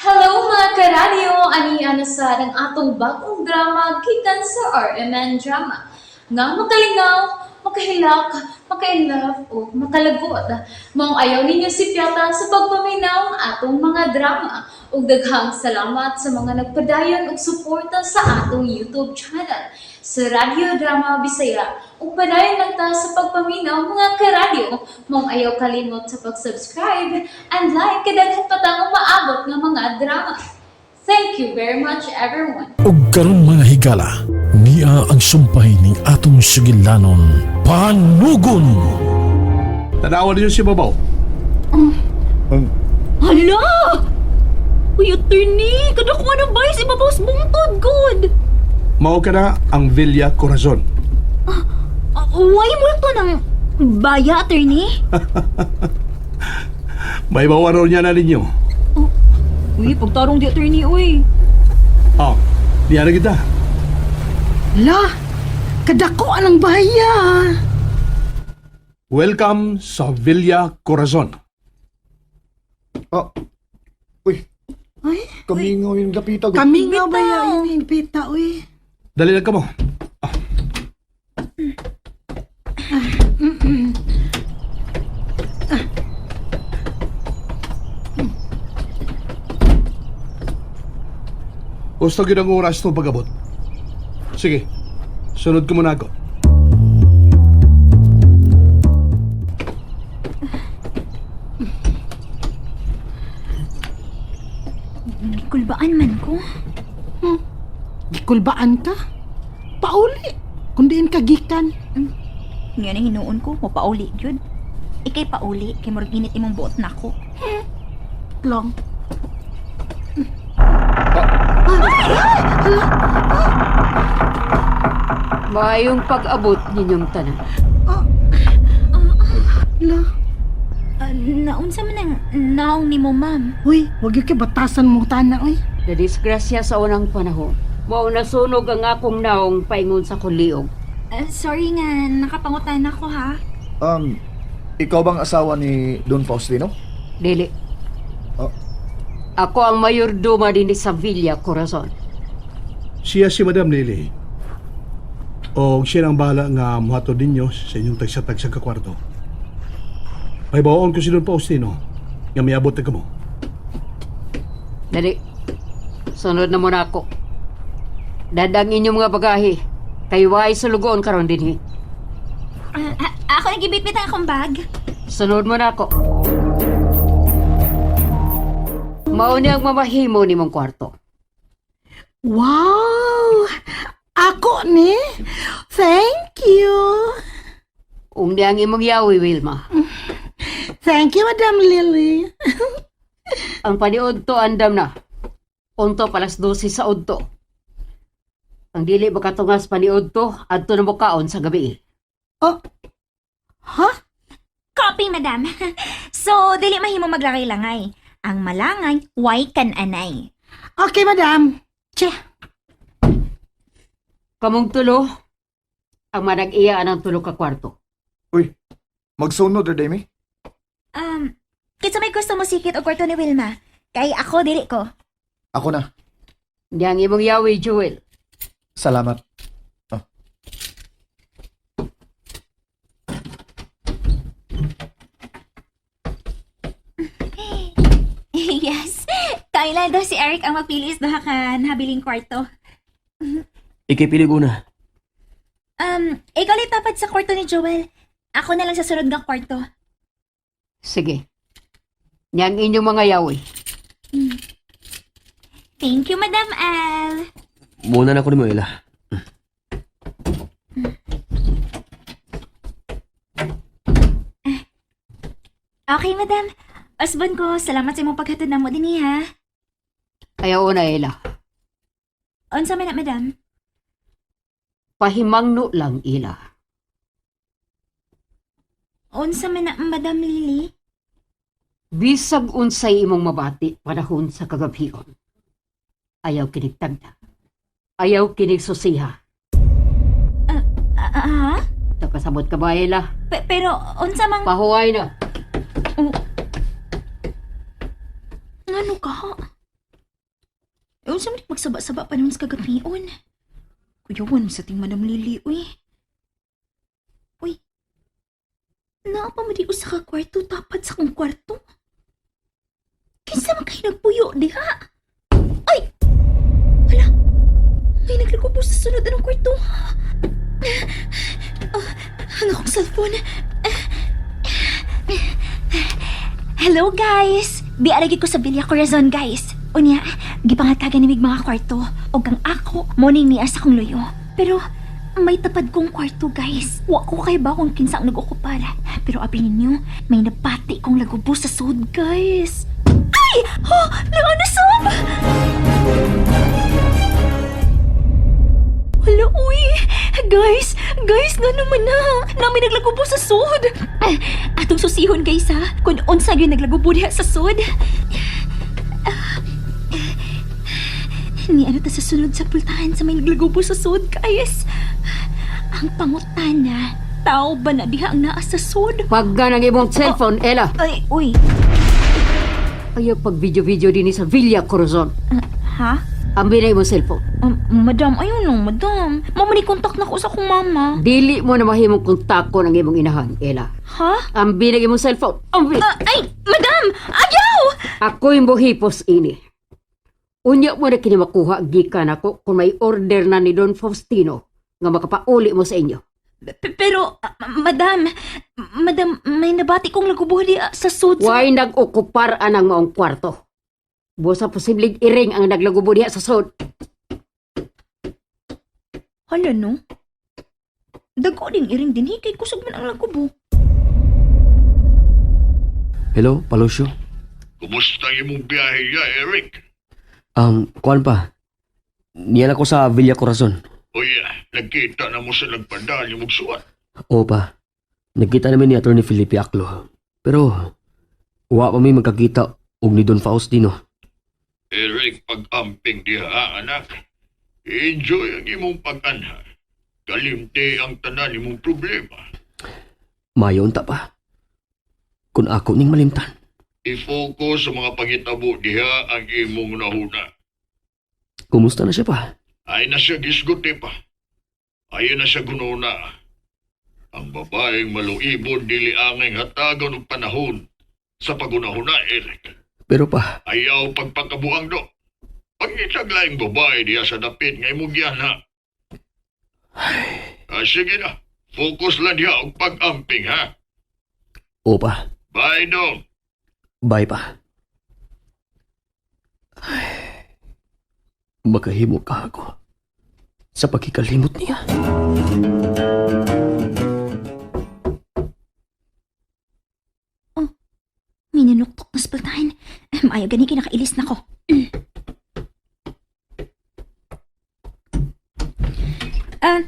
Hello, mga karadyo! Ani na sad ang atong bagong drama gikan sa RMN Drama nga makalingaw, makahilak, maka-inlove o makalagot. Maong ayaw ninyo sipyata sa pagpaminaw ang atong mga drama. Ug daghang salamat sa mga nagpadayon og suporta sa atong YouTube channel sa Radyo Drama Bisaya. Ug padayon lang ta sa pagpaminaw, mga karadyo. Maong ayaw kalimot sa pag-subscribe and like kay daghan pa tang umaabot nga mga drama. Thank you very much, everyone. Ug karon, mga higala, niya ang sumpay ning atong sugilanon, Panugon! Tanawa ninyo si Babaw. Hala! Uy, attorney! Kadako na ba si Babaw sa bungtod, good! Mao ka na ang Villa Corazon. Why multo ng baya, attorney? May bawaro niya na ninyo. Uy, pagtarong di, attorney, uy. Oh, niya na kita. La, kadako anang bahaya. Welcome sa Villa Corazon. Ah, uy, Ay, kami nga yung gapita. Kami nga ba yung impita, uy. Dali lang kamo. Ah. Gusto gyud ang oras itong pag-abot. Sige, sunod ko muna ako. Kulbaan man ko. Gikulbaan ka? Pauli. Kung diin ka gikan. Ngayon ang hinuon ko, mapauli, yun. Ikay pauli, kay murag init imong buot nako. Long. Maayong pag-abot ninyong tanan. La. Naunsa man ang naong nimo, ma'am? Uy, wag yung kay batasan mo tana, uy. Nadisgrasya sa unang panahon. Mao nasunog ang akong naong paingon sa kuliog. Sorry nga, nakapangutan ako, ha? Ikaw bang asawa ni Don Faustino? Dili. Oh. Ako ang mayordoma din sa Villa Corazon. Siya si Madam Lily. O siya ang bahala nga muhatod ninyo sa inyong tagsa-tagsa ka kwarto. Pahibawaon ko si Don Faustino nga miabot na kamo. Dali. Sunod na muna ako. Dadang inyong mga bagahe. Kay way sulugoon karon dinhi. Ako nagibitbit ang akong bag. Sunod mo na ako. Mao ni ang mamahimo nimong kwarto. Wow! Ako ni? Thank you. Ung ang imong yawi, Wilma. Thank you, Madam Lily. Ang paniudto andam na. Unto palas 12 sa udto. Ang dili makatungas paniudto adto na mukaon sa gabi. Oh. Ha? Copy, madam. So, dili mahimo maglangay-langay. Ang malangay, way kan anay. Okay, madam. Che. Kamong tulo ang manag-iya ang tulo ka kwarto. Uy, magsunod, Demi. Kinsa may gusto mo sikit og kwarto ni Wilma? Kay ako dili ko. Ako na. Di ang imong yawi, Jewel. Salamat. Ah. Yes. Kaila daw si Eric ang magpili sa duha ka nahabiling kwarto. Ikay pili ko na. Ikaw lang tapat sa kwarto ni Joel. Ako na lang sa sunod nga kwarto. Sige. Niyang inyong mga yawi. Thank you, Madam Al. Muna na ko ni mo, Ella. Okay, Madam. Osbon ko, salamat sa imong paghatod namo dinhi ha. Ayaw na, Ella. Unsa man na, Madam? Pahimangno lang, Ella. Unsa man na, Madam Lily? Bisag unsay imong mabati panahon sa kagabhion. Ayaw kinig tagda. Ayaw kinig susiha. Ah, ah? Nakasabot ka ba, Ella? Pero unsa mang Pahuway na. Ngano ka? Unsa man magsaba-saba pa naman sa kagabion. Kuyawan sa ting Madam Lily, uy. Uy. Naa pa man di usa ka kwarto tapad sa akong kwarto. Kinsa man kay nagpuyo diha? Ay! Hala! May naglagubo sa sunod anong kwarto. Ah, ang akong cellphone. Hello guys! Biaragi ko sa Villa Corazon guys. Unya, gipangatagan ni mig mga kwarto. Og ang ako, morning niya sa akong luyo. Pero may tapad kong kwarto guys. Wa ko kay ba kung kinsa ang nag-okupar. Pero abi ninyo, may nabati kong lagubo sa sud guys. Ay! Oh, naano sob? Hala, uy! Guys! Guys, nga naman na! Nami naglagubo sa sud! Ah, atong susihon, guys, ha? Kung unsa gyud naglagubo diha sa sud. Ah, ni ano ta sa sunod sa pultahan sa may naglagubo sa sud, guys? Ang pangutana, tao ba na diha ang naa sa sud? Pagga ng imong cellphone, Ella. Ay, uy. Ayaw pag video-video din sa Villa Corazon. Ha? Ambi na imong cellphone. Madam, ayun no, madam. Mama, ni contact na ko sa akong mama. Dili mo na mahimong kontakto ng imong inahan, Ella. Ha? Ambi na imong cellphone. Ambi. Ah, ay, madam! Ayaw! Ako'y mohipos ini. Unya mo na kini makuha gikan ako kung may order na ni Don Faustino nga makapauli mo sa inyo. Pero, ah, madam, madam, may nabati kong lagubo di sa sud. Why nag-okupar anang maong kwarto? Busa posibleng iring ang naglagubo diha sa sod. Hala, no? Dago ding iring din, kay kusog man ang lagubo. Hello, Palusyo. Kumusta ang imong biyahe ya, Eric? Kuan pa. Niyan ako sa Villa Corazon. Uy, nagkita na mo sa nagpadal yung magsuwat. Oo pa. Nagkita namin ni Attorney Felipe Aclo. Pero, wa pa mi magkakita og ni Don Faustino. Eric, pag-amping diha, ha, anak. Enjoy ang imong pag-anha. Kalimte ang tanan imong problema. Mayo unta pa. Kung ako ning malimtan. I-focus sa mga pangitabo diha ang imong nahuna. Kumusta na siya pa? Ay na siya gisgot eh pa. Ayaw na siya gununa. Ang babaeng maluibon dili angay hatagan og panahon sa pagunahuna, Eric. Pero pa, Ayaw pagpakabuang do. Pangitag laing babae diya sa dapit nga imong giyana. Ah, sige na. Focus lang diha og pag-amping ha. oo pa. Bye dong. Bye pa. Ay, makahimo ka ako sa pagkikalimot niya. May nanuktok na sa pultahan. Maayo gani kinakailis na ko. Ah,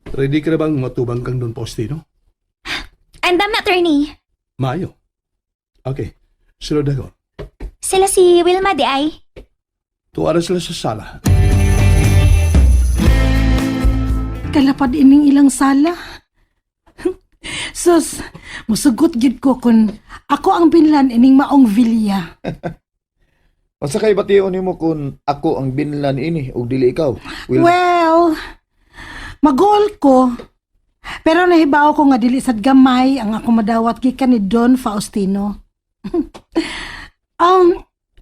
Ready ka na bang matubang kang Don Faustino? andam na, attorney. Maayo. Okay, sunod ako. Sila si Wilma di ay. Tuwa na sila sa sala. Kalapad ining ilang sala. Sus, musugot gid ko kun ako ang binlan ining maong villa. Unsa kay bation nimo kung ako ang binlan ini ug dili ikaw? Wilma? Well, magol ko. Pero nahibaw ko nga dili sad gamay ang ako madawat gikan ni Don Faustino.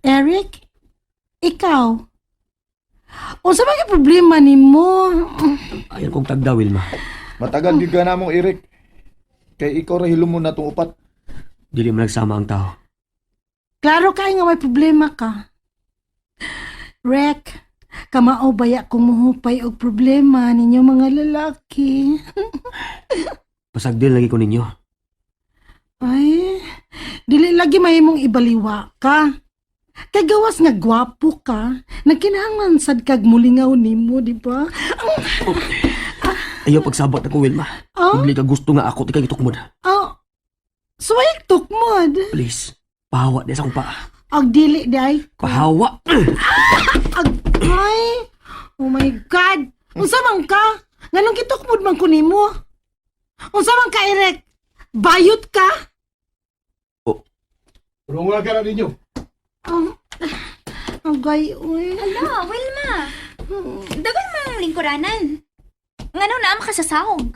Eric, ikaw. Unsa man kay problema nimo? Ayaw kong tagda, Wilma. Matagal gyud ka namong Eric. Kay ikaw ra hilumon na tong upat. Dili man nagsama ang tao. Klaro kay nga may problema ka. Rek, kamao baya kumuhupay og problema ninyo mga lalaki. Pasagdil lagi ko ninyo. Ay, dili lagi mahimong ibaliwa ka. Kay gawas nga gwapo ka, nagkinahanglan sad kag mulingaw nimo, di ba? Ayaw pagsabot ako, Wilma. Oh, Dili ka gusto nga ako, di ka gitukmod. oh. Suway tukmod. Please, pahawa di sa akong paa. Og dili di ay. Pahawa! Agay! Oh my God! Unsa man ka? Nganong gitukmod man ko nimo? Unsa man ka, Eric? Bayot ka? Tulungan ka na ninyo. Agay, uy. Hala, Wilma. Dagan mang lingkuranan. Ngano na makasasahog?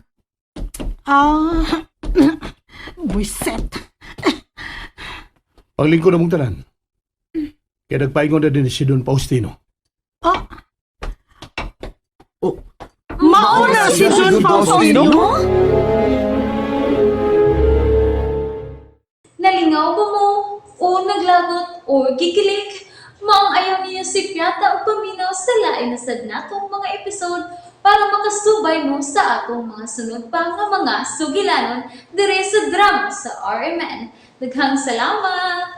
Ah, buiset. Paglingkod na mong tanan. Kaya nagpaingon na din si Don Faustino. Ah. Oh. Mauna si Don Faustino? Nalingaw ba mo? O naglagot o gikilig? Maong ayaw niyo si Piata og paminaw sa lain na sad natong mga episode para makasubay mo sa atong mga sunod pa nga mga sugilanon dire sa drama sa RMN. Daghang salamat!